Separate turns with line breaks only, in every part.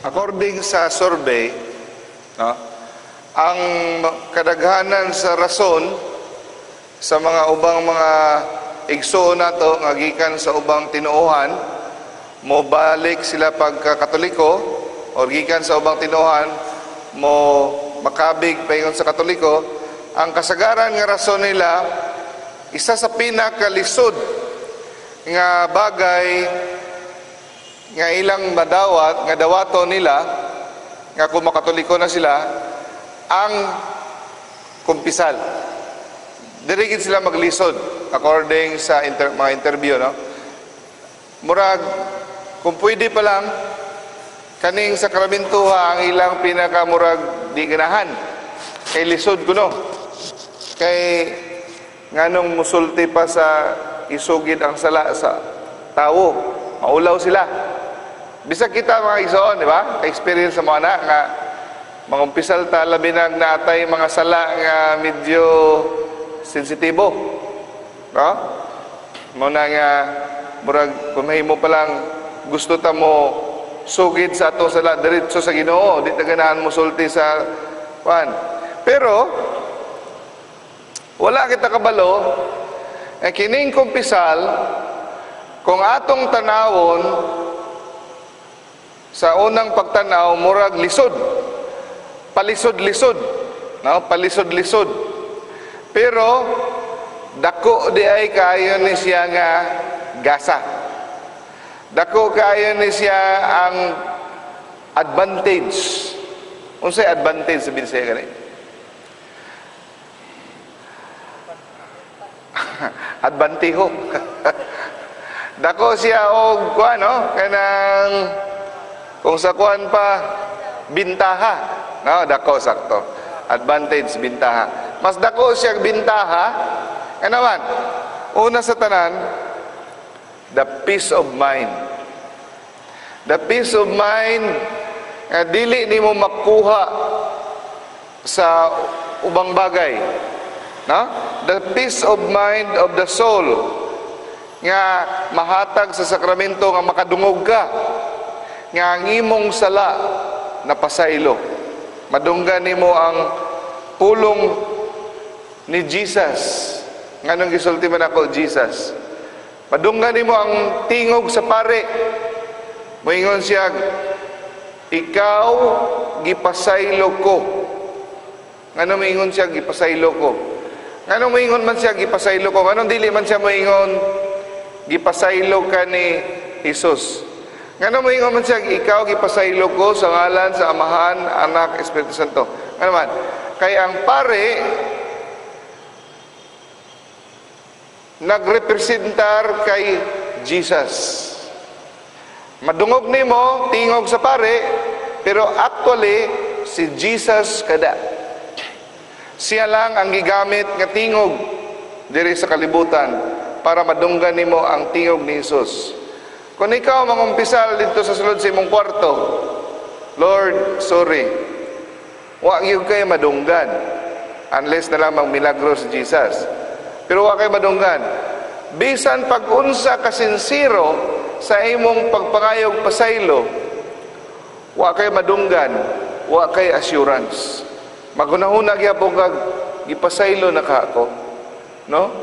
According sa survey, no, ang kadaghanan sa rason sa mga ubang mga igsoon nato nga gikan sa ubang tinuohan mo balik sila pagka Katoliko or gikan sa ubang tinuohan mo makabig paingon sa Katoliko, ang kasagaran nga rason nila, isa sa pinakalisod nga bagay nga ilang madawat, nga dawato nila nga kung makatoliko na sila, ang kumpisal. Diri gid sila maglisod according sa mga interview, no? Murag kung pwede pa lang kaning sakramentuha ang ilang pinakamurag di ganahan. Kay lisod kuno. Kay nganong musulti pa sa isugid ang sala sa tawo, maulaw sila. Bisag kita, mga igsoon, di ba? Ka-experience sa mga na nga mangumpisal ta, labi nag naatay mga sala nga medyo sensitibo. No? Mo na nga murag kung mahimo pa lang gusto ta mo sugid sa atong sala diretso sa Ginoo, di ta ganahan mo sulti sa kuan. Pero wala kita kabalo eh, kining kumpisal, kung atong tanawon sa unang pagtanaw, murag lisod. Palisod-lisod. No? Palisod-lisod. Pero dako di ay kaayo ni siya nga gasa. Dako kaayo ni siya ang advantage. Unsay advantage sa Bisaya gani? Advantiho. Dako siya og kuan, no? Kanang kung sa kuan pa, bintaha. No, dako sakto. Advantage, bintaha. Mas dako siya bintaha. Ano man? Una sa tanan, the peace of mind. The peace of mind nga dili nimo makuha sa ubang bagay. No? The peace of mind of the soul nga mahatag sa sakramento, nga makadungog ka nga ang imong sala napasaylo. Madunggan nimo ang pulong ni Jesus. Nganong gisulti man ako Jesus? Madunggan nimo ang tingog sa pare. Moingon siya, "Ikaw gipasaylo ko." Ngano moingon siya "gipasaylo ko"? Ngano moingon man siya "gipasaylo ko"? Nganong dili man siya moingon "gipasaylo ka ni Jesus"? Ngano moingon man siya "ikaw gipasaylo ko sa ngalan sa Amahan, Anak, Espiritu Santo"? Ngano man? Kay ang pare nagrepresentar kay Jesus. Madungog nimo tingog sa pare, pero actually si Jesus kada. Siya lang ang gigamit nga tingog diri sa kalibutan para madunggan nimo ang tingog ni Jesus. Kung ikaw mangumpisal dito sa sulod sa imong kwarto, "Lord, sorry." Wa gyud kay madunggan unless na lang milagro si Jesus. Pero wa kay madunggan. Bisan pag-unsa ka sinsero sa imong pagpangayog pasaylo, wa kay madunggan, wa kay assurance. Magunahuna gyapon kag gipasaylo na ka ako. No?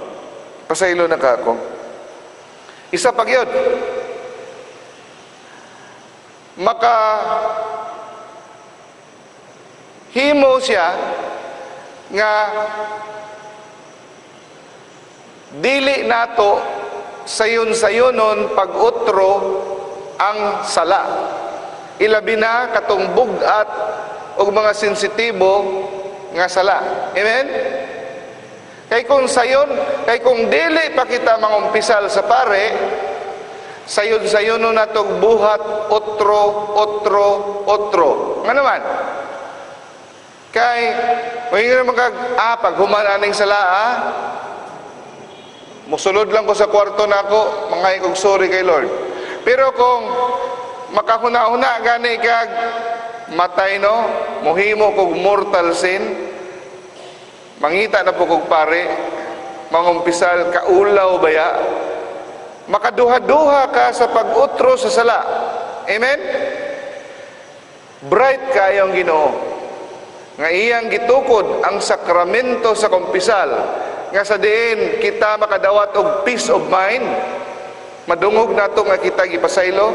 Pasaylo na ka ako. Isa pa gyud. Maka himo siya nga dili nato sayon-sayonon pag-utro ang sala. Ilabi na katong bug-at og mga sensitibo nga sala. Amen? Kay kung sayon, kay kung dili pa kita mangumpisal sa pare, sayon-sayonon natog buhat otro, otro, otro. Nga naman? Kay moingon naman kag, pag human aning sala, musulod lang ko sa kwarto nako, mangay kog sorry kay Lord. Pero kung makahuna-huna gani kag matay no, muhimo kog mortal sin, mangita na po kog pare, mangumpisal, kaulaw baya, makaduha-duha ka sa pag-utro sa sala. Amen? Bright kaayo ang Ginoo nga iyang gitukod ang sakramento sa kumpisal nga sa diin kita makadawat og peace of mind, madungog nato nga kita gipasaylo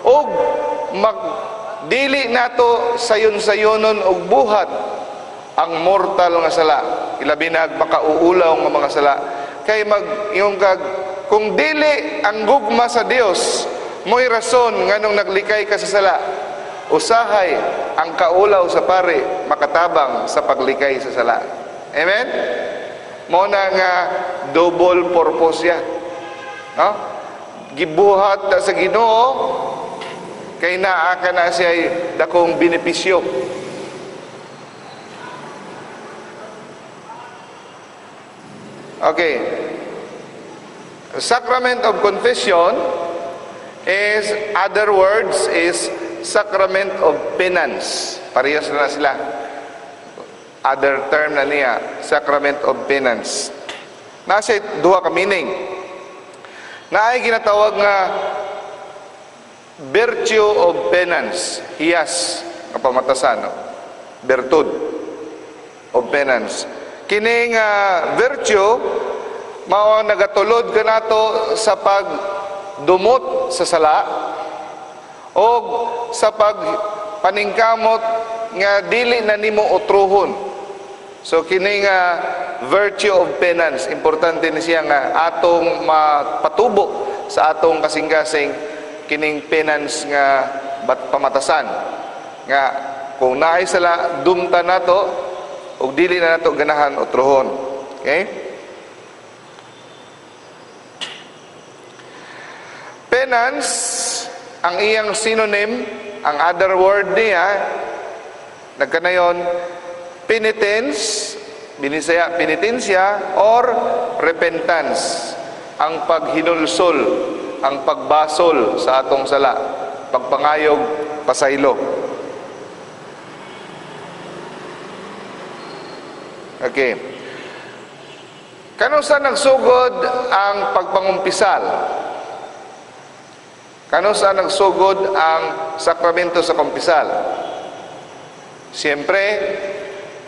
og magdili nato sayon-sayonon og buhat ang mortal nga sala, ilabi na makauulaw nga mga sala. Kay mag yung kag kung dili ang gugma sa Dios mo'y rason nganong naglikay ka sa sala, usahay ang kaulaw sa pare makatabang sa paglikay sa sala. Amen? Mo na nga double purpose ya. No? Gibuhat na sa Ginoo kay naa ka na siya dakong benepisyo. Okay. Sacrament of confession is, other words, is sacrament of penance. Parehas na sila. Other term na niya, sacrament of penance. Nasa duha ka meaning. Naay ginatawag nga virtue of penance. Hiyas, kapamatasan, no? Bertud of penance. Kining virtue mao nagatulod kanato sa pagdumot sa sala o sa pagpaningkamot nga dili na nimo utruhon. So kini nga virtue of penance, importante ni siya nga atong mapatubo sa atong kasing-kasing kining penance nga pamatasan nga kung naay sala dumta nato ug dili na nato ganahan utruhon. Okay? Penance, ang iyang synonym, ang other word niya, nagkanayon, penitence, binisaya, penitensya, or repentance, ang paghinulsol, ang pagbasol sa atong sala, pagpangayog, pasaylo. Okay. Kanus-a nagsugod ang pagpangumpisal? Kanus-a nagsugod ang sakramento sa kumpisal? Siyempre,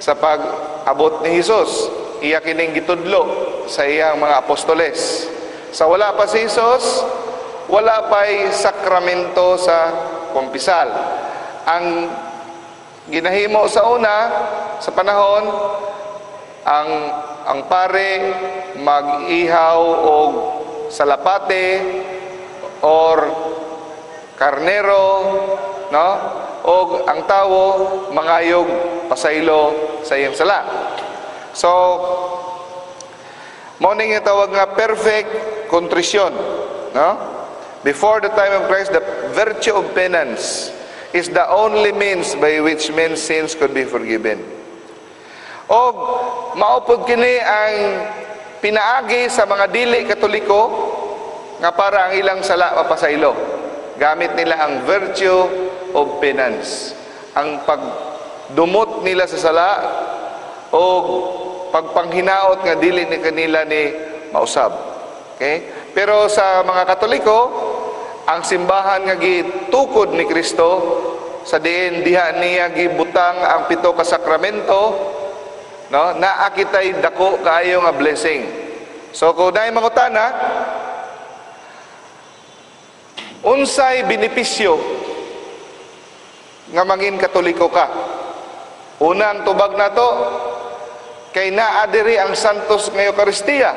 sa pag-abot ni Hesus, iya kining gitudlo sa iyang mga apostoles. Sa wala pa si Hesus, wala pa'y sakramento sa kumpisal. Ang ginahimo sa una, sa panahon, ang pare mag-ihaw og salapate or karnero, no? Og ang tawo mangayog pasaylo sa iyang sala. So mao ning tawag nga perfect contrition, no? Before the time of Christ, the virtue of penance is the only means by which men's sins could be forgiven. Og maupod kini ang pinaagi sa mga dili Katoliko nga para ang ilang sala mapasaylo. Gamit nila ang virtue of penance, ang pagdumot nila sa sala o pagpanghinaot nga dili ni kanila ni mausab. Okay? Pero sa mga Katoliko, ang simbahan nga gitukod ni Kristo sa diin diha niya gibutang ang 7 ka sakramento, no, naa kitay dako kaayo nga blessing. So kung naay mangutana, unsay benepisyo nga mangin Katoliko ka? Una, ang tubag nato kay naa diri ang Santos nga Eukaristiya.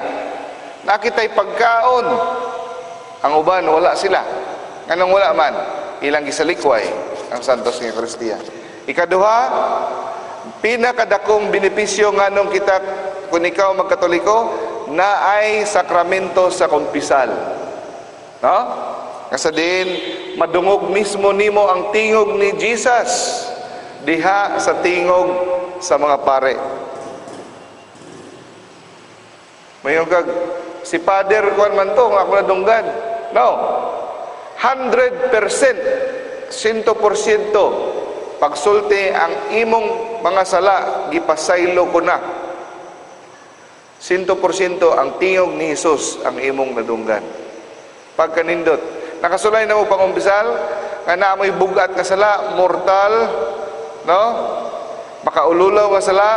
Nakitay pagkaon. Ang uban wala sila. Nganong wala man, ilang gisalikway ang Santos nga Eukaristiya. Ikaduha, pinakadakong benepisyo nganong kita kung ikaw magkatoliko, naay sakramento sa kumpisal. No? Nga sa diin madungog mismo nimo ang tingog ni Jesus diha sa tingog sa mga pare. Mayon kag si Father kuan man to nga ako nadunggan. No. 100%, 100% pagsulti ang imong mga sala gipasaylo ko na. 100% ang tingog ni Jesus ang imong nadunggan. Pagkanindot, nakasulay na mo pangumpisal, nga naa moy bugat nga sala, mortal, no? Makaululaw nga sala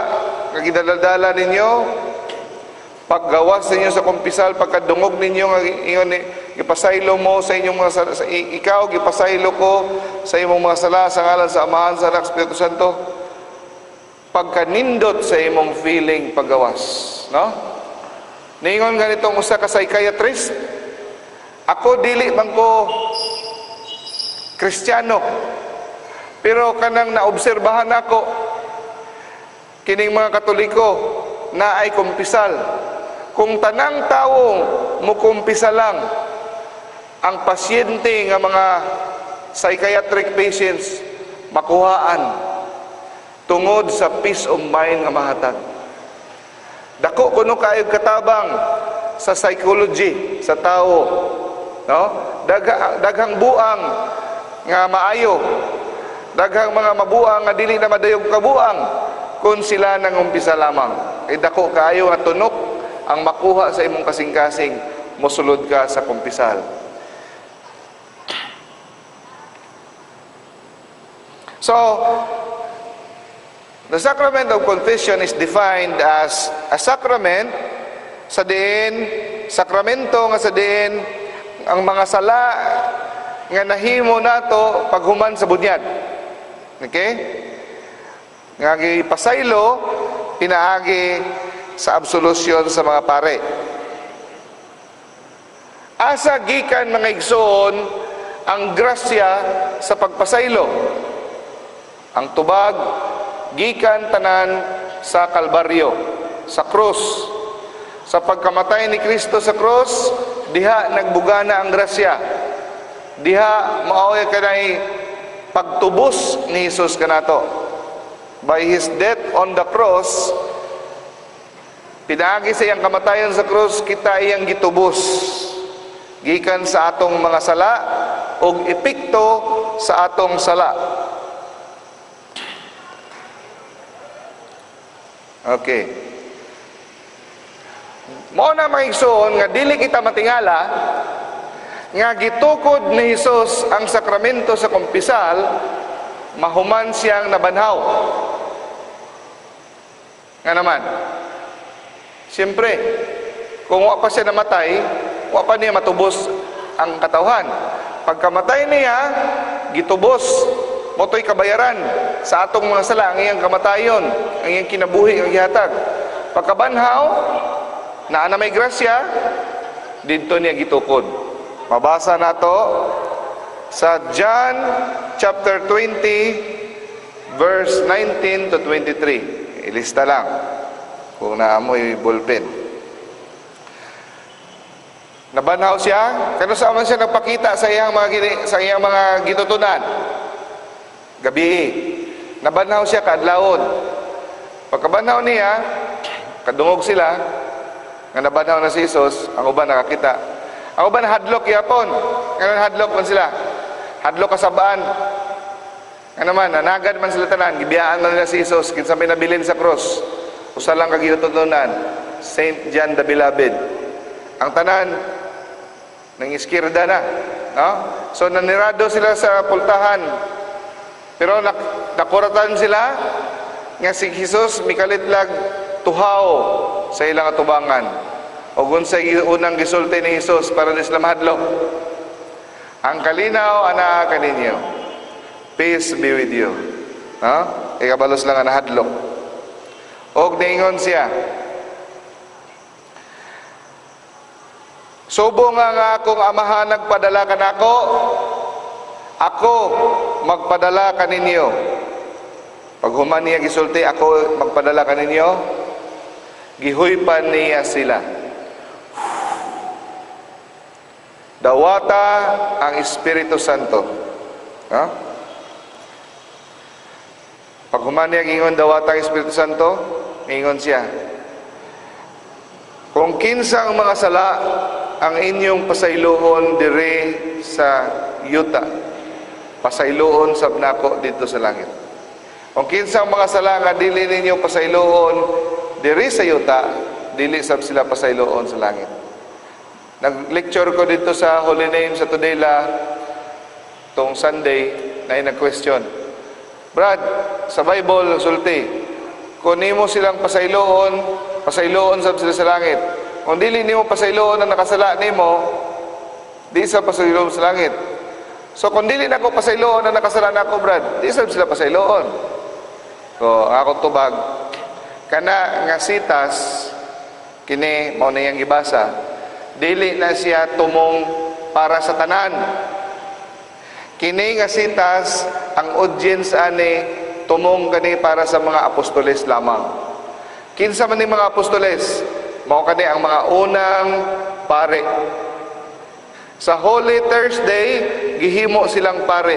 nga gidaladala ninyo, paggawas ninyo sa kumpisal, pagkadungog ninyo nga ingon ni gipasaylo mo sa inyong mga sala, ikaw gipasaylo ko sa imong mga sala sa ngalan sa Amahan, sa Anak, Espiritu Santo, pagkanindot sa imong feeling paggawas, no? Ningon ganitong usa ka psychiatrist, ako dili man ko Kristiyano, pero kanang naobserbahan nako kining mga Katoliko na ay kumpisal. Kung tanang tawo mukumpisa lang, ang pasyente nga mga psychiatric patients makuhaan tungod sa peace of mind nga mahatag. Dako kuno kaayo katabang sa psychology sa tawo, no? Daghang buang nga maayo, daghang mga mabuang nga dili na madayog kabuang kung sila nangumpisa lamang. Kay dako kaayo nga tunok ang makuha sa imong kasing-kasing mosulod ka sa kumpisal. So, the sacrament of confession is defined as a sacrament sa diin, sakramento nga sa diin ang mga sala nga nahimo nato paghuman sa bunyag. Okay? Nga gipasaylo pinaagi sa absolution sa mga pare. Asa gikan, mga igsoon, ang grasya sa pagpasaylo? Ang tubag gikan tanan sa Kalbaryo, sa krus. Sa pagkamatay ni Kristo sa krus, diha nagbugana ang grasya. Diha maoy kanay pagtubos ni Jesus kanato. By His death on the cross, pinaagi sa iyang kamatayon sa krus, kita iyang gitubos gikan sa atong mga sala og epekto sa atong sala. Okay. Mao na, mga igsoon, nga dili kita matingala nga gitukod ni Hesus ang sakramento sa kumpisal mahuman siyang nabanhaw. Nga naman, siyempre, kung wa pa siya namatay, wa pa niya matubos ang katawhan. Pagkamatay niya, gitubos motoy kabayaran sa atong mga sala, ang iyang kamatayon, ang iyang kinabuhi, ang gihatag. Pagkabanhaw, naa na may grasya, didto niya gitukod. Mabasa nato sa John chapter 20 verse 19 to 23. Ilista lang kung naamoy ballpen. Nabanhaw siya, kano man siya nagpakita sa iyang mga gitutunan. Gabi. Nabanhaw siya kaadlawon. Pagkabanhaw niya, kadungog sila nga nabanhaw na si Jesus, ang uban nakakita. Ang uban hadlok yapon. Ngayon hadlok man sila. Hadlok kasabaan. Nga naman, nanagad man sila tanan, gibiyaan man nila si Jesus, kinsa may nabilin sa cross. Usa lang ka gitutunan, Saint John the Beloved. Ang tanan nang iskirda na, no? So nanirado sila sa pultahan. Pero nakuratan sila nga si Jesus mikalit lag tuhaw sa ilang atubangan. O unsay unang gisulti ni Jesus para di sila mahadlok? Ang kalinaw anaa kaninyo. Peace be with you. No? Ikabalos lang ang nahadlok. Og niingon siya, subo nga nga akong amahan nagpadala kanako, ako magpadala kaninyo. Paghuman niya gisulti, ako magpadala kaninyo, gihuypan niya sila. Dawata ang Espiritu Santo. Ha? Paghuman niya gingon dawata ang Espiritu Santo, ingon siya, kung kinsa ang mga sala ang inyong pasayloon dire sa yuta, pasayloon sab nako didto sa langit. Kung kinsa ang mga sala nga dili ninyo pasayloon dire sa yuta, dili sab sila pasayloon sa langit. Nag-lecture ko dito sa Holy Name sa Tudela Katong Sunday na nag-question. "Brad, sa Bible sulti, kung nimo silang pasayloon, pasayloon sab sila sa langit. Kung dili nimo pasayloon ang nakasala nimo, di sa pasayloon sa langit. So kung dili nako pasayloon ang nakasala nako, Brad, di sab sila pasayloon." So ang akong tubag, kana nga sitas kini mao na iyang gibasa, dili na siya tumong para sa tanan. Kini nga sitas, ang audience ani, tumong kani para sa mga apostoles lamang. Kinsa man ni mga apostoles? Mao kani ang mga unang pare. Sa Holy Thursday, gihimo silang pare.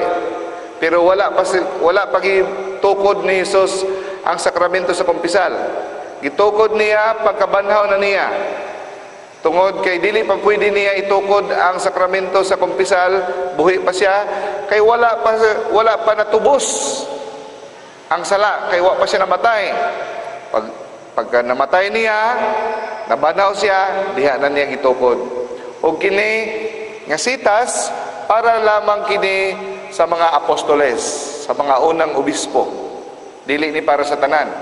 Pero wala pa gitukod ni Jesus ang sakramento sa kumpisal. Gitukod niya pagkabanhaw na niya. Tungod kay dili pa pwede niya itukod ang sakramento sa kumpisal, buhi pa siya, kay wala pa natubos ang sala, kay wa pa siya namatay. Pagka namatay niya, nabanhaw siya, diha na niya gitukod. Og kini nga sitas, para lamang kini sa mga apostoles, sa mga unang obispo. Dili ni para sa tanan.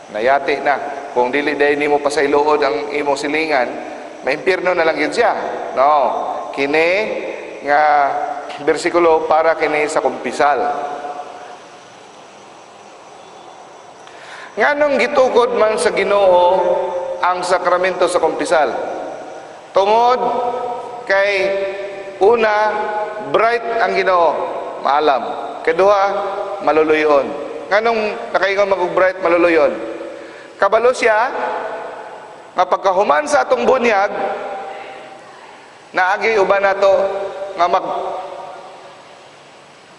Nayati na. Kung dili dahil nimo pasayloon ang imong silingan, maimpierno na lang yun siya. No. Kini nga bersikulo para kini sa kumpisal. Nganong gitukod man sa Ginoo ang sakramento sa kumpisal? Tungod kay una, bright ang Ginoo, maalam. Kaduha, maluluyon. Nganong nakaingon mag bright, maluluyon? Kabalo siya nga pagkahuman sa atong bunyag, naagi uban nato nga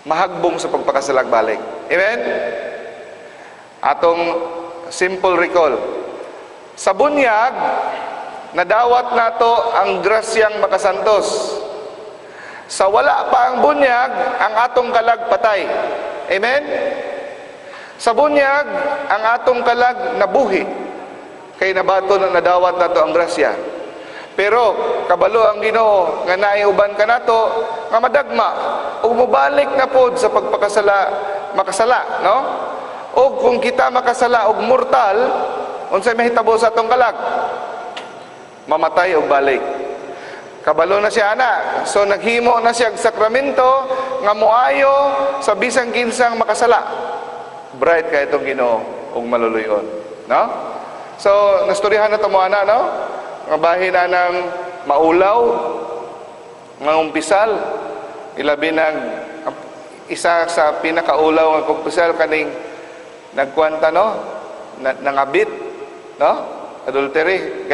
mahagbong sa pagpakasalag balik. Amen? Atong simple recall. Sa bunyag, nadawat nato ang grasyang makasantos. Sa wala pa ang bunyag, ang atong kalag patay. Amen? Sa bunyag, ang atong kalag nabuhi. Kay nabato na nadawat nato ang grasya. Pero kabalo ang Ginoo nga naay uban kanato nga madagma ug mobalik na pod sa pagpakasala, makasala, no? Og kung kita makasala og mortal, unsay mahitabo sa atong kalag? Mamatay og balik. Kabalo na siya ana. So naghimo na siya og sakramento nga moayo sa bisang kinsang makasala. Bright kay itong Ginoo ug maluluyon, no? So nastoryahan na to mo ana, no? Nga bahin na ng maulaw nga umpisal, ilabi nag isa sa pinakaulaw nga kumpisal kaning nagkwanta, no, nangabit, no, adultery.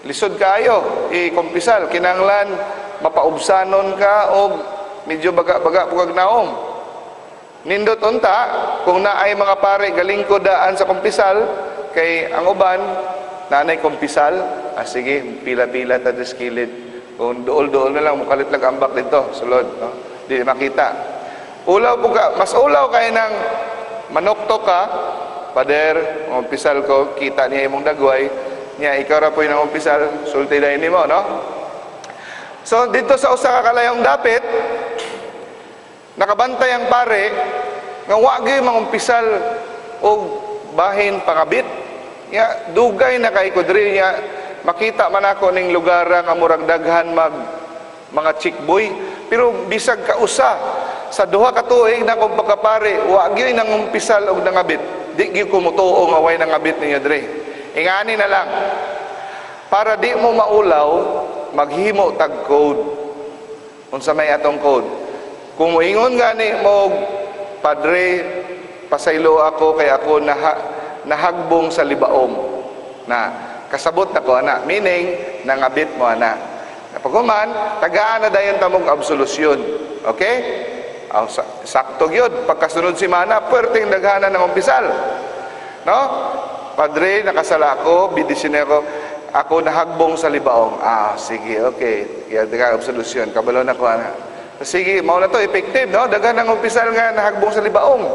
Lisod kaayo ikumpisal, kinahanglan mapaubsanon ka og medyo baga-baga pugag naong. Nindot unta kung naay mga pare galingko daan sa kumpisal, kay ang uban nanay kumpisal, sige, pila-pila ta des kilid. Kung duol-duol na lang, mukalit lang ambak dito, sulod, no? Di makita. Ulaw po ka, mas ulaw kay nang manokto ka, "Pader, umpisal ko," kita niya imong dagway, niya ikaw ra po yung umpisal, sulti dahil nimo, no? So dito sa usa ka kalayong dapit, nakabantay ang pare nga wa gyud mangumpisal og bahin pangabit. Nya dugay na kay ko diri, nya makita man ako ning lugar nga murag daghan mag mga chick boy, pero bisag kausa sa 2 ka tuig na akong pagkapare, wa gyud nangumpisal og nangabit. Di gyud ko motuo nga way nangabit ninyo diri. Ingani na lang, para di mo maulaw, maghimo tag code. Unsa may atong code? Kung moingon gani mo, "Padre, pasaylo ako kay ako nahagbong sa libaom." Na kasabot nako ana, meaning nangabit mo ana. Paghuman, tagaan na dayon tamong absolusyon. Okay? Aw, sakto gyud pagkasunod semana, perting daghanan ng umpisal. No? "Padre, nakasala ako, bidisyon ako, ako nahagbong sa libaong." Ah, sige, okay. Kaya daghang absolusyon, kabalo na ko ana. Sige, mao na to, effective, no? Daghan ng umpisal nga nahagbong sa libaong.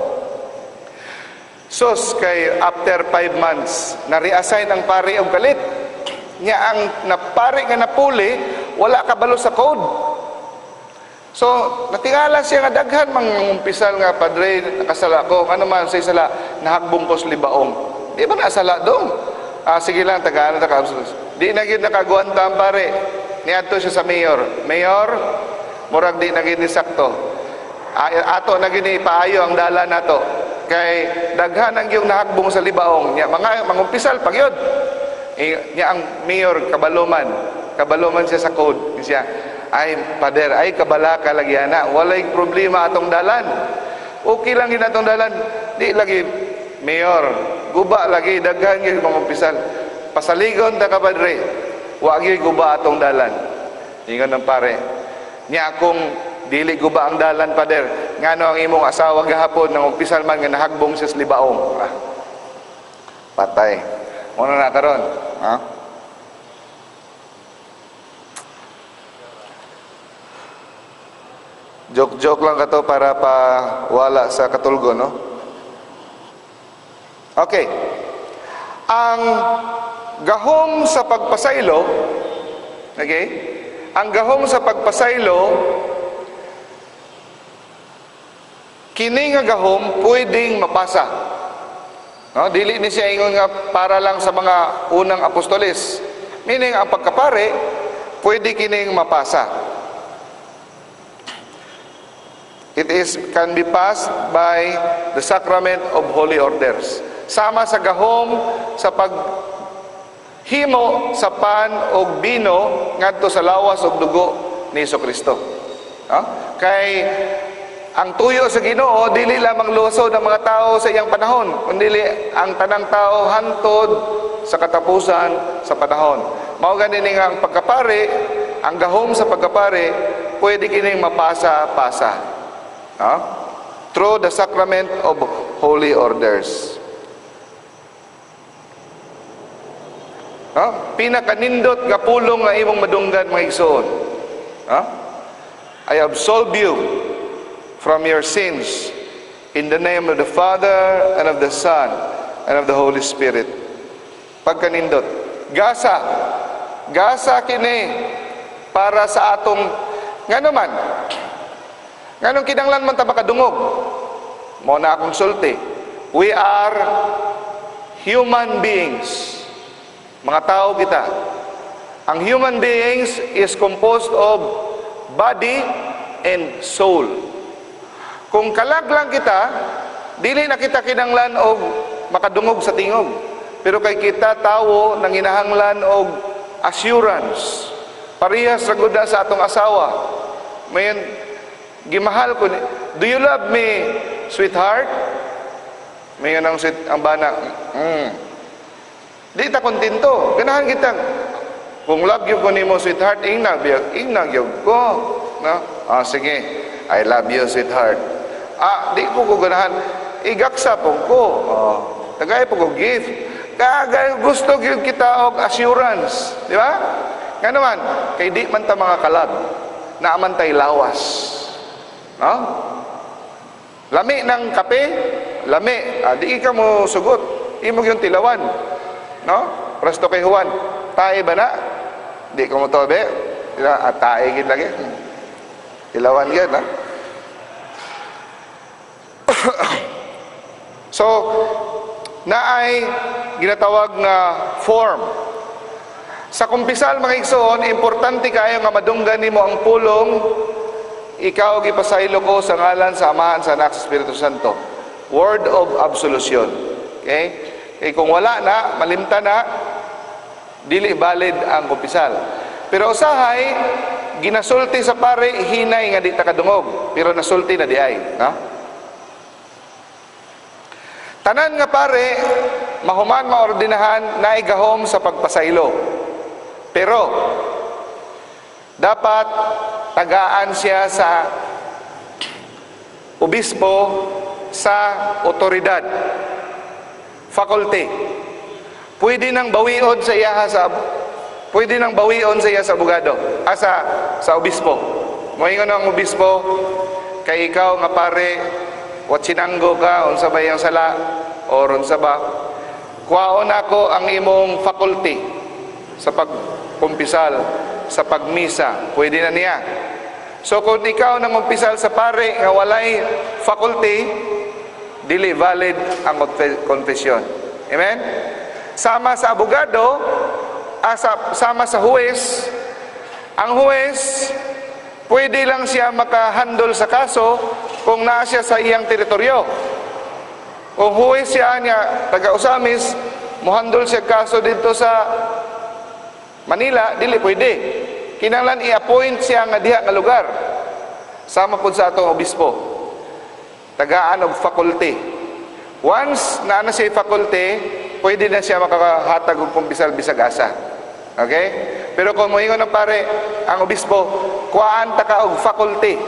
Sos, kay after 5 months, na-reassign ang pare og kalit. Nya ang napare nga napuli, wala kabalo sa code. So, natingala siya nga daghan mangumpisal nga, "Padre, nakasala ko." "Ano man say sala?" "Nahagbong ko sa libaong." "Di ba nasala dong?" "Ah, sige lang, tagaan ta ka." Di na gyud nakagwanta ang pare. Niadto siya sa mayor. "Mayor, murag di na gyud ni sakto. Ato na gyud ni paayo ang dalan nato. Kay daghan ang yung nahagbong sa libaong. Nya, mga mangumpisal pag yun." Eh, nya ang mayor kabalo man. Kabalo man siya sa code. Siya, "Ay, pader, ay kabala ka lagi ana. Walay problema atong dalan. Okay lang gid atong dalan." "Di lagi, mayor, guba lagi, daghan gyud mangumpisal. Pasaligon ta ka, padre. Wa gyud guba atong dalan." Ingon ng pare, "Nya akong dili guba ang dalan, pader, ngano ang imong asawa gahapon nangumpisal man nga nahagbong siya sa libaong?" Ah, patay. Muna na karon. Ha? Joke-joke lang kato para pa wala sa katulgo, no? Okay. Ang gahom sa pagpasaylo, okay? Ang gahom sa pagpasaylo, kini nga gahom pwedeng mapasa. No, dili ni siya ingon nga para lang sa mga unang apostoles. Meaning ang pagkapare pwede kining mapasa. It is can be passed by the sacrament of holy orders. Sama sa gahom sa paghimo sa pan og bino ngadto sa lawas ug dugo ni Kristo. No? Kay ang tuyo sa Ginoo dili lamang lusod ang mga tao sa iyang panahon, kundi ang tanang tao hantod sa katapusan sa panahon. Mao gani nga ang pagkapare, ang gahom sa pagkapare pwede kining mapasa-pasa. No? Through the sacrament of holy orders. No? Pinakanindot nga pulong nga imong madunggan, mga igsoon. No? "I absolve you from your sins in the name of the Father and of the Son and of the Holy Spirit." Pagkanindot. Gasa. Gasa kini para sa atong ngano man. Nganong kinanglan man ta makadungog? Mo na akong sulti. We are human beings. Mga tao kita. Ang human beings is composed of body and soul. Kung kalag lang kita, dili na kita kinanglan og makadungog sa tingog. Pero kay kita tawo nanginahanglan og assurance. Parehas ra gud na sa atong asawa. Mayon, "Gimahal ko ni. Do you love me, sweetheart?" Mayon ang sweet ang bana. Di ta kontento. Ganahan kita. "Kung love you ko nimo, sweetheart, ingna biyag, ingna gyud ko." No? "Ah, sige. I love you, sweetheart." "Ah, di ko ko ganahan." "Igaksa po ko. Oh, tagay po ko gift." Kaga gusto gyud kita og assurance, di ba? Ngano man, kay di man ta mga kalag, naaman tay lawas. No? Lami ng kape, lami. Ah, di ka mo sugot. Imo yung tilawan. No? Presto kay Juan. Tae ba na? Di ko mo tobe. Ah, tae gid lagi. Tilawan gid, ha? So, naay ginatawag nga form. Sa kumpisal, mga igsoon, importante kayo nga madunggan nimo ang pulong, "Ikaw gipasaylo ko sa ngalan sa Amahan, sa Anak, sa Espiritu Santo." Word of absolution. Okay? Eh, kung wala na, malimta na, dili valid ang kumpisal. Pero usahay, ginasulti sa pare, hinay nga di ta kadungog, pero nasulti na di ay. No? Tanan nga pare, mahuman maordinahan, naigahom sa pagpasaylo. Pero, dapat tagaan siya sa obispo, sa otoridad, faculty. Pwede nang bawion sa iya sa abogado, ah, sa obispo. Moingon ang obispo, "Kay ikaw nga pare, watsinanggo ka, unsa ba iyang sala or unsa ba? Kuhaon ako ang imong faculty sa pagkumpisal, sa pagmisa." Pwede na niya. So kung ikaw nangumpisal sa pare nga walay faculty, dili valid ang confession. Amen? Sama sa abogado, sama sa huwes. Ang huwes, pwede lang siya makahandle sa kaso kung naa siya sa iyang teritoryo. Kung huwes siya niya, taga-Osamis, muhandle siya kaso dito sa Manila, dili pwede. Kinahanglan i-appoint siya nga diha nga lugar. Sama pud sa atong obispo. Tagaan og faculty. Once naa na siya faculty, pwede na siya makakahatag og kumpisal bisag asa. Okay? Pero kung moingon ng pare, ang obispo, kuhaan ta ka og faculty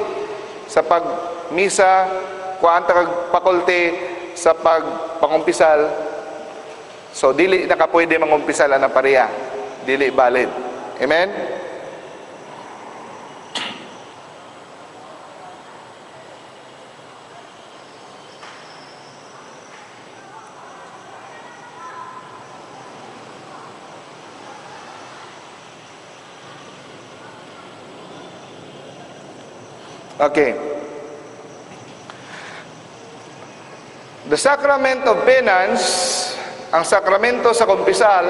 sa pagmisa, kuhaan ta kag faculty sa pagpangumpisal. So dili na ka pwede mangumpisal ang pareha. Dili valid. Amen? Okay. The sacrament of penance, ang sakramento sa kumpisal,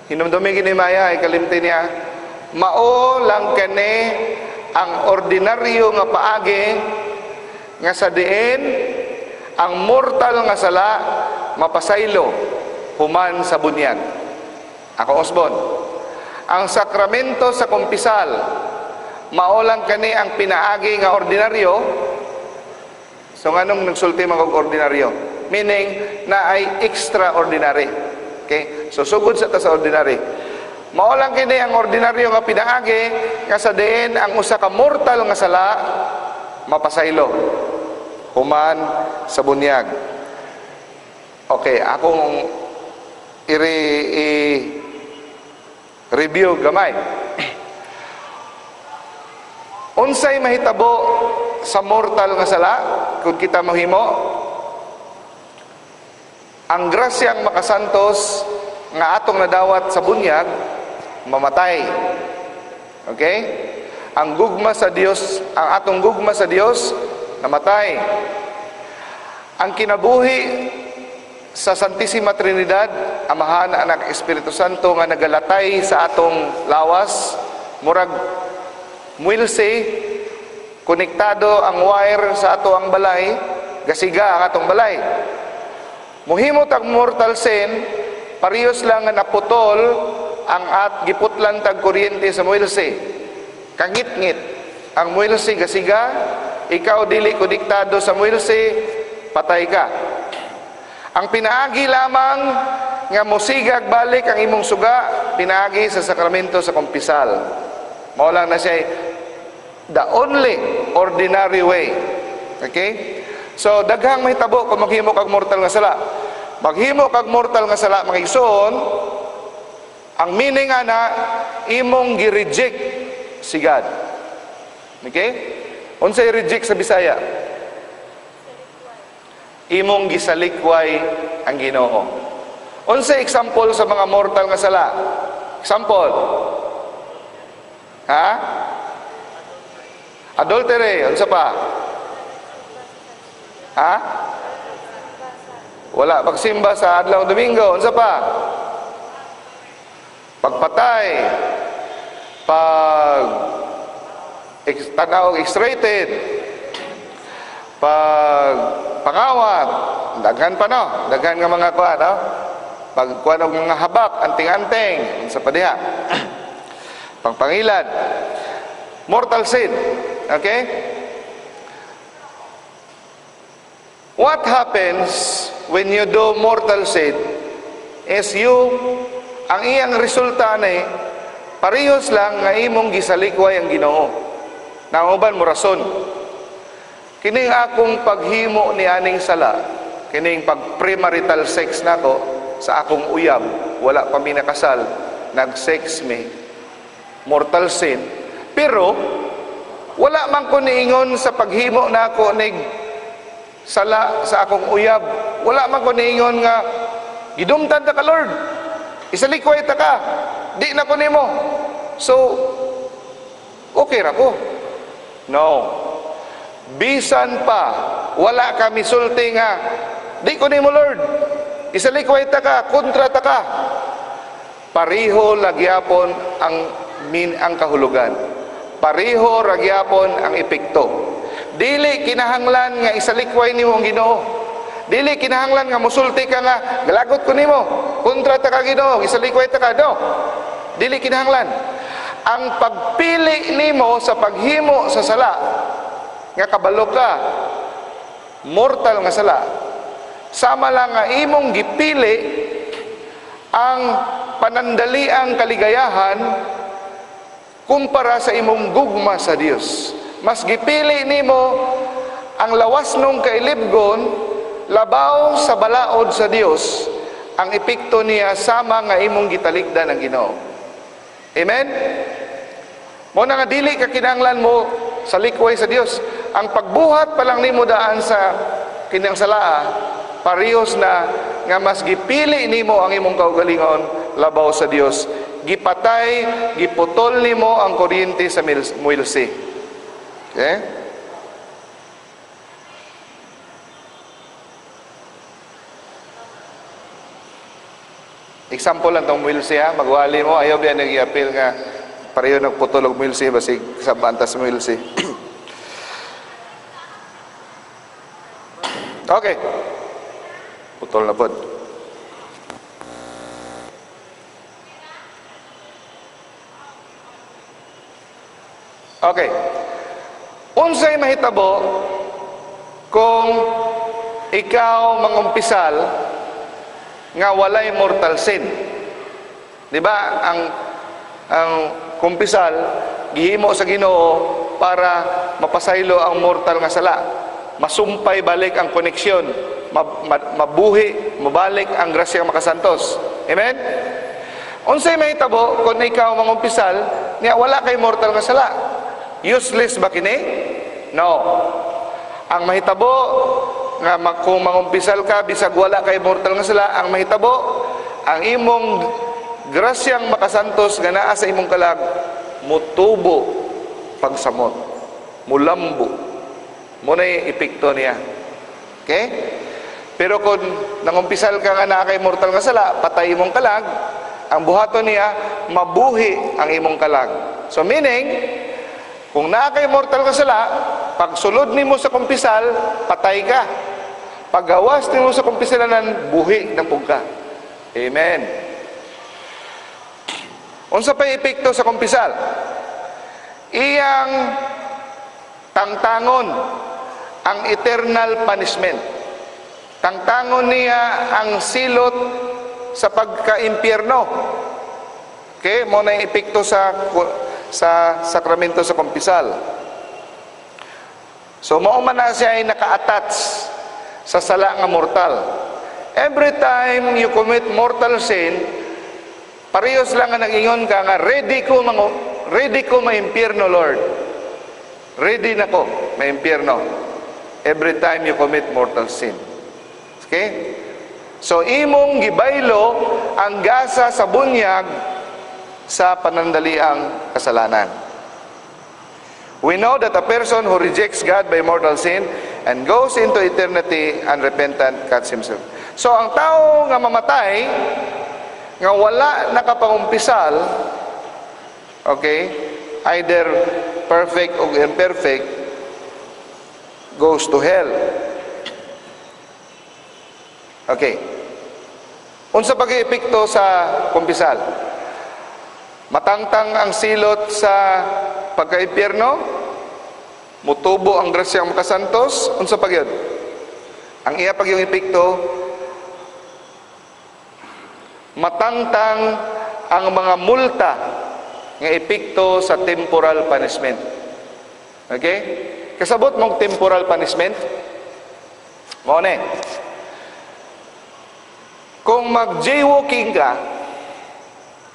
hinumdumi kini Maya, ikalimti niya, mao lang kani ang ordinaryo nga paagi nga sa diin ang mortal nga sala mapasaylo human sa bunyag. Ako Osbon. Ang sakramento sa kumpisal, mao lang kani ang pinaagi nga ordinaryo. So nganong nagsulti man og ordinaryo? Meaning na ay extraordinary. Okay? So sugod sa ta sa ordinary. Mao lang kini ang ordinaryo nga pinaagi nga sa diin ang usa ka mortal nga sala mapasaylo human sa bunyag. Okay, akong i-review gamay. Unsay mahitabo sa mortal nga sala kung kita mahimo? Ang grasyang makasantos nga atong nadawat sa bunyag, mamatay. Okay? Ang gugma sa Dios, ang atong gugma sa Dios, namatay. Ang kinabuhi sa Santissima Trinidad, Amahan, Anak, Espiritu Santo nga nagalatay sa atong lawas, murag muilse, konektado ang wire sa ato ang balay, gasiga ang atong balay. Muhimot ang mortal sin, parehas lang nga naputol ang at giputlan tag kuryente sa muilse. Kangitngit ang muilse gasiga, ikaw dili konektado sa muilse, patay ka. Ang pinaagi lamang nga mosigag balik ang imong suga, pinaagi sa sakramento sa kumpisal. Mao lang na siya the only ordinary way. Okay? So daghang mahitabo kung maghimo kag mortal nga sala. Maghimo kag mortal nga sala, mga igsoon, ang meaning ana imong gi-reject si God. Okay? Unsay reject sa Bisaya? Imong gisalikway ang Ginoo. Unsay example sa mga mortal nga sala? Example. Ha? Adultery, unsa pa? Ha? Wala pagsimba sa adlaw Domingo, unsa pa? Pagpatay, pag tanaw X-rated, pag pangawat, daghan pa no, daghan nga mga kuan no? Pag kuan og mga habak, anting-anting, unsa pa diha? Pangpangilad, mortal sin. Okay? What happens when you do mortal sin is you, ang iyang resulta ni parehas lang nga imong gisalikway ang Ginoo. Nauban mo rason. Kining akong paghimo ni aning sala, kining pag premarital sex nako sa akong uyab, wala pa mi nakasal, nag-sex mi, mortal sin. Pero wala man ko niingon sa paghimo nako nig sala sa akong uyab. Wala man ko niingon nga gidumtan ta ka Lord, isalikway ta ka, di na ko nimo. So Okay ra ko. No. Bisan pa wala ka misulti nga di ko nimo Lord, isalikway ta ka, kontra ta ka, pareho lagyapon ang kahulugan. Pareho ragyapon ang epekto. Dili kinahanglan nga isalikway nimo ang Ginoo. Dili kinahanglan nga musulti ka nga galagot ko nimo, kontra ta ka Ginoo, isalikway ta ka. No. Dili kinahanglan. Ang pagpili nimo sa paghimo sa sala nga kabalo ka mortal nga sala, sama lang nga imong gipili ang panandaliang kaligayahan kumpara sa imong gugma sa Dios. Mas gipili nimo ang lawas nung kailibgon labaw sa balaod sa Dios. Ang epekto niya sama nga imong gitalikdan ang Ginoo. Amen? Mo na nga dili ka kinahanglan mo sa likway sa Dios. Ang pagbuhat pa lang nimo daan sa kinang salaa, parehas na nga mas gipili nimo ang imong kaugalingon labaw sa Dios. Gipatay, giputol nimo ang kuryente sa muilsi. Okay? Example lang tong muilsi ha, magwali mo, ayaw biya nag-i-appeal nga pareho nagputol og muilsi basig sa bantas muilsi. Okay. Putol na pod. Okay. Unsay mahitabo kung ikaw mangumpisal nga walay mortal sin? Di ba ang kumpisal gihimo sa Ginoo para mapasaylo ang mortal nga sala, masumpay balik ang koneksyon, mabuhi, mabalik ang grasya makasantos. Amen? Unsay mahitabo kung ikaw mangumpisal nga wala kay mortal nga sala? Useless ba kini? No. Ang mahitabo nga kung mangumpisal ka bisag wala kay mortal nga sala, ang mahitabo ang imong grasyang makasantos nga naa sa imong kalag mutubo pagsamot, mulambo. Mo na epekto niya. Okay? Pero kung nangumpisal ka nga naa kay mortal nga sala, patay imong kalag, ang buhaton niya mabuhi ang imong kalag. So meaning, kung naa kay mortal nga sala, pagsulod nimo sa kumpisal, patay ka. Paggawas nimo sa kumpisalanan, buhi na pug ka. Amen. Unsa pay epekto sa kumpisal? Iyang tangtangon ang eternal punishment. Tangtangon niya ang silot sa pagka-impyerno. Okay, mo na yung epekto sa sakramento sa kumpisal. So mao man na siya ay naka-attach sa sala nga mortal. Every time you commit mortal sin, parehas lang nga nag-ingon ka nga ready ko maimpyerno, Lord. Ready na ko maimpyerno. Every time you commit mortal sin. Okay? So imong gibaylo ang gasa sa bunyag sa panandaliang kasalanan. We know that a person who rejects God by mortal sin and goes into eternity unrepentant cuts himself. So ang tao nga mamatay nga wala nakapangumpisal, okay, either perfect or imperfect, goes to hell. Okay. Unsa pag-epekto sa kumpisal? Matangtang ang silot sa pagka-impyerno, mutubo ang grasyang makasantos, unsa pa gyud? Ang iya pag yung epekto, matangtang ang mga multa nga epekto sa temporal punishment. Okay? Kasabot mong temporal punishment? Mao ni. Kung mag-jaywalking ka,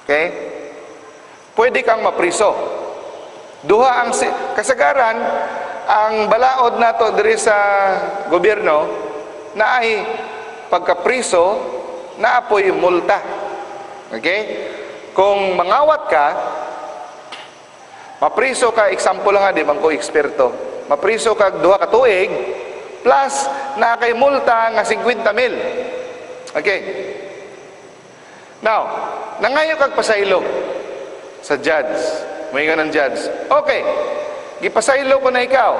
okay, pwede kang mapriso. Duha ang kasagaran, ang balaod nato diri sa gobyerno na ay pagkapriso naapoy multa. Okay? Kung mangawat ka, Mapriso ka, example lang ha, di man ko eksperto. Mapriso ka 2 ka tuig plus naa kay multa nga 50 mil. Okay. Now, nangayo kag pasaylo sa judge. Moingon ang judge, "Okay, gipasaylo ko na ikaw.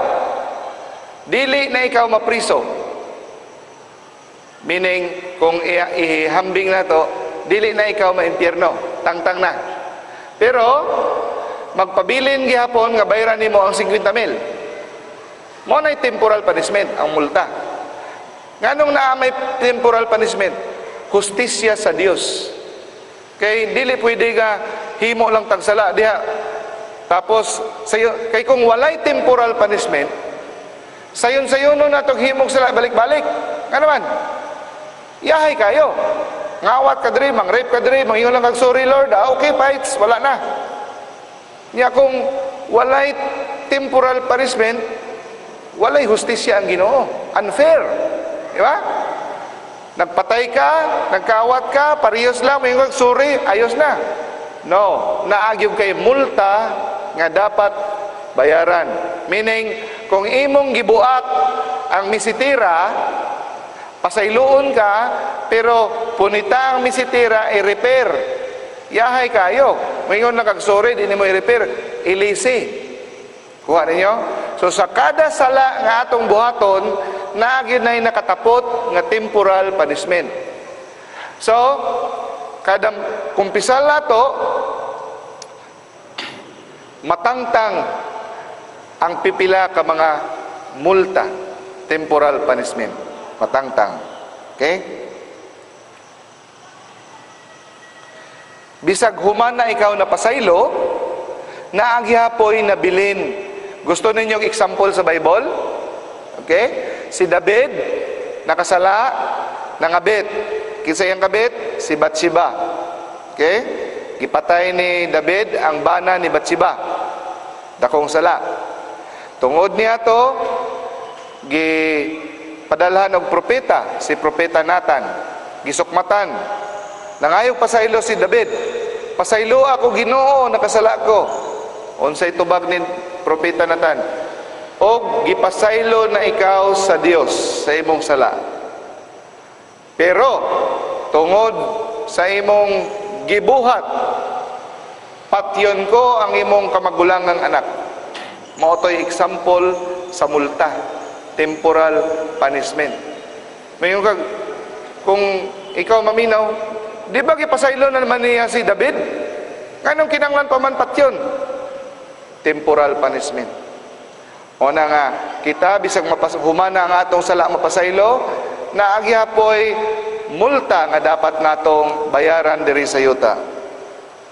Dili na ikaw mapriso." Meaning, kung ihambing na to, dili na ikaw maimpyerno. Tangtang na. Pero, magpabilin gihapon nga bayaran nimo ang 50 mil. Mao na temporal punishment, ang multa. Nganong naa may temporal punishment? Hustisya sa Dios. Kay dili pwede nga himo lang tag sala diha. Tapos sayo, kay kung walay temporal punishment, sayon-sayon no natog himog sala balik-balik. Ngano man? Yahay kayo. Ngawat ka diri, mang rape ka diri, mangingon lang kag "Sorry, Lord," ah, okay fights, wala na. Nya kung walay temporal punishment, walay hustisya ang Ginoo. Unfair. Di ba? Nagpatay ka, nagkawat ka, parehas lang, may "Sorry," ayos na. No, naa gyud kay multa nga dapat bayaran. Meaning, kung imong gibuak ang misitira, pasayloon ka, pero punita ang misitira, i-repair. Yahay kayo. Moingon lang kag "Sorry," di nimo i-repair. Ilisi. Kuha ninyo? So sa kada sala nga atong buhaton, naa gyud nay nakatapot nga temporal punishment. So, kada kumpisal nato, matangtang ang pipila ka mga multa, temporal punishment. Matangtang. Okay? Bisag human na ikaw na pasaylo, naa gihapoy nabilin. Gusto ninyong example sa Bible? Okay? Si David, nakasala, nangabit. Kinsa iyang kabit? Si Bathsheba. Okay? Gipatay ni David ang bana ni Bathsheba. Dakong sala. Tungod niya to, gipadalhan og propeta, si Propeta Nathan. Gisukmatan. Nangayog pasaylo si David. "Pasaylo ako, Ginoo, nakasala ko." Unsay tubag ni Propeta Nathan? "Og gipasaylo na ikaw sa Dios sa imong sala. Pero tungod sa imong gibuhat, patyon ko ang imong kamagulangang anak." Mao to'y example sa multa, temporal punishment. Mayon kag kung ikaw maminaw, di ba gipasaylo na naman niya si David? Nganong kinanglan pa man patyon? Temporal punishment. O na nga, kita bisag humana ang atong sala mapasaylo, naa gihapoy multa nga dapat natong bayaran diri sa yuta.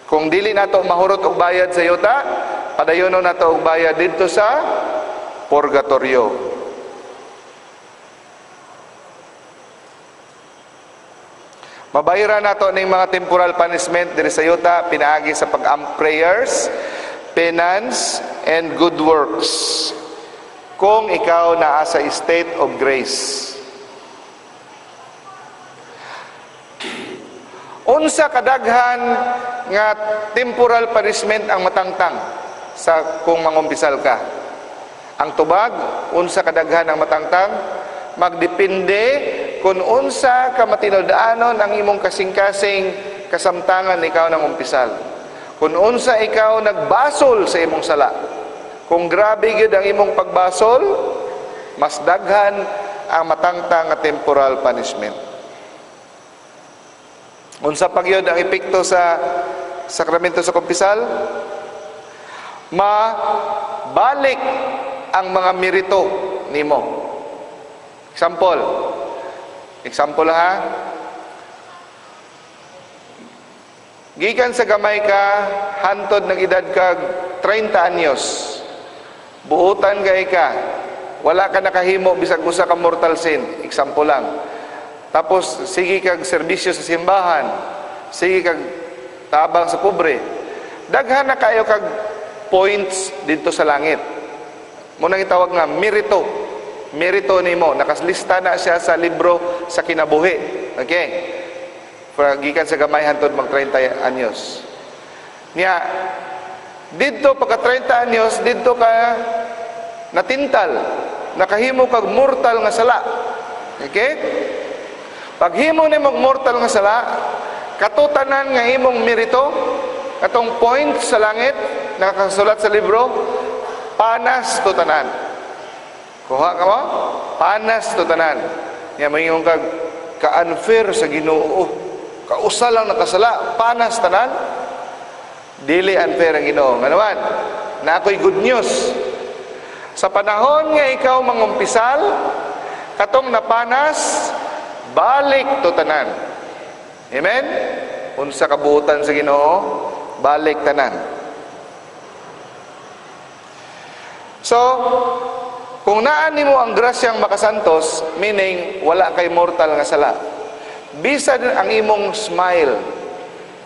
Kung dili nato mahurot og bayad sa yuta, padayonon nato og bayad didto sa purgatorio. Mabayaran nato ning mga temporal punishment diri sa yuta pinaagi sa pag-am prayers, penance, and good works. Kung ikaw naa sa state of grace. Unsa kadaghan nga temporal punishment ang matangtang sa kung mangumpisal ka? Ang tubag, unsa kadaghan ang matangtang? Magdepende kung unsa ka matinud-anon ang imong kasing-kasing kasamtangan ikaw nang umpisal. Kung unsa ikaw nagbasol sa imong sala. Kung grabe gyud ang imong pagbasol, mas daghan ang matangtang nga temporal punishment. Unsa pa gyud ang epekto sa sakramento sa kumpisal? Mabalik ang mga merito nimo. Example. Example ha. Gikan sa gamay ka, hantod ng edad ka 30 anyos. Buutan kay ka. Wala ka nakahimo bisag usa ka mortal sin. Example lang. Tapos sige kag serbisyo sa simbahan, sige kag tabang sa pobre. Daghan na kayo kag points dito sa langit. Munang itawag nga merito. Merito nimo, nakaslista na siya sa libro sa kinabuhi. Okay? Fra gikan sa gamay hantod mag 30 anyos. Niya Didto pagka 30 anyos, didto ka natintal, nakahimo kag mortal nga sala. Okay? Paghimo nimo mortal nga sala, katutanan nga imong merito, katong points sa langit nakasulat sa libro, panas to tanan. Kuha ka mo? Panas to tanan. Nya moingon kag ka-unfair sa Ginoo. Kausa lang nakasala, panas tanan. Dili unfair ang Ginoo. Ngano man? Na ako'y good news. Sa panahon nga ikaw mangumpisal, katong napanas, balik to tanan. Amen? Unsa kabuotan sa Ginoo, balik tanan. So, kung naa nimo ang grasyang makasantos, meaning wala kay mortal nga sala. Bisan ang imong smile,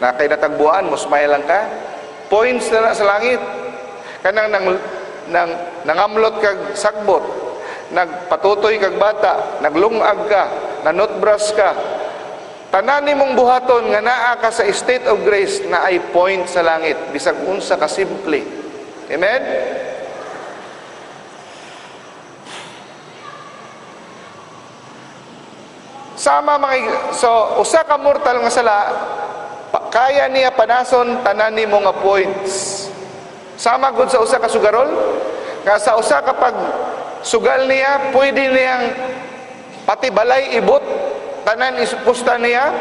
na kay natagbuan mo, smile lang ka, points na sa langit. Kanang nang nangamlot kag sagbot, nagpatutoy kag bata, naglungag ka, nanotbrush ka, tanan nimong buhaton nga naa ka sa state of grace na ay point sa langit, bisag unsa ka simple. Amen? Sama mga, so usa ka mortal nga sala, kaya niya panason tanan nimo nga points. Sama gud sa usa ka sugarol, nga sa usa ka pag sugal niya, pwede niyang pati balay ibot, tanan ipusta niya,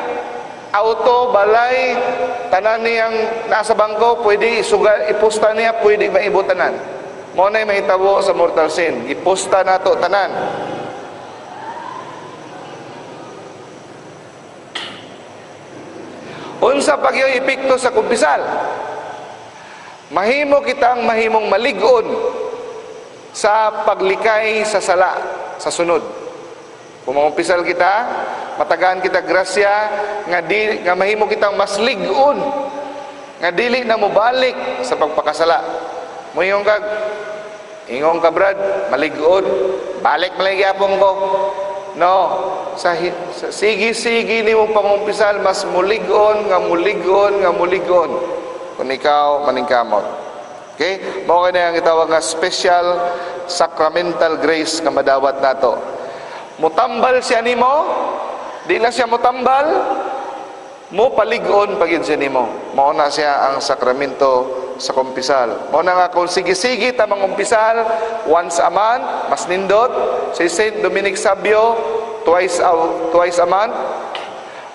auto, balay, tanan niyang nasa bangko, pwede isugal, ipusta niya, pwede maibot tanan. Mao nay mahitabo sa mortal sin, ipusta nato tanan. Unsa pagyoy epekto sa kumpisal? Mahimo kitang mahimong malig-on sa paglikay sa sala sa sunod. Kung mangumpisal kita, matagaan kita grasya nga di, nga mahimo kitang mas lig-on nga dili na mobalik sa pagpakasala. Moingon kag ingon ka Brad, malig-on, balik man gyapon ko. No, sa sige-sige nimo pangumpisal, mas mulig-on nga mulig-on nga mulig-on kung ikaw maningkamot. Okay? Mao kini ang gitawag nga special sacramental grace nga madawat nato. Mutambal siya nimo, di lang siya mutambal, mo palig-on pagid siya nimo. Mao na siya ang sakramento sa kumpisal. Mao na nga kung sige-sige ta mangumpisal once a month, mas nindot. Si Saint Dominic Savio twice a month,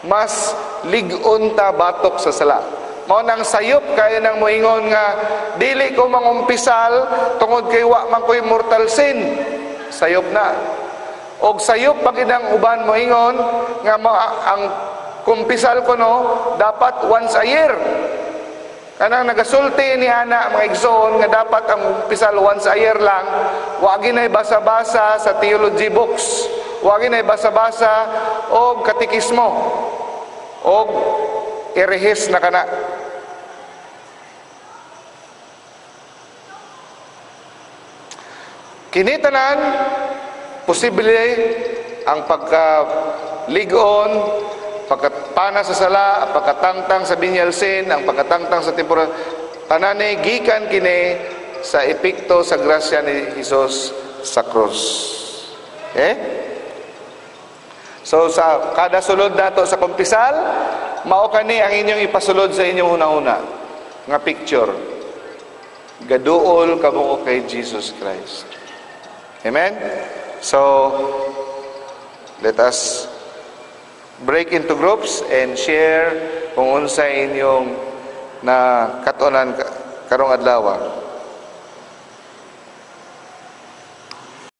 mas lig-on ta batok sa sala. Mao nang sayop kayo nang moingon nga dili ko mangumpisal tungod kay wa man koy mortal sin. Sayop na. Og sayop pag inang uban moingon nga ang kumpisal ko no dapat once a year. Kanang nagasulti ni ana mga igsoon nga dapat ang kumpisal once a year lang, wa ginay basa-basa sa theology books, wa ginay basa-basa og katekismo og erehis na kana. Kini tanan posible ang pagka-ligon, pagkapana sa sala, pagkatangtang sa venial sin, ang pagkatangtang sa temporal, tanane gikan kini sa epekto sa grasya ni Jesus sa krus. Okay? So sa kada sulod nato sa kumpisal, mao kani ang inyong ipasulod sa inyong hunahuna nga picture. Gaduol kamo kay Jesus Christ. Amen? So let us break into groups and share kung unsa inyong na katunan karong adlaw.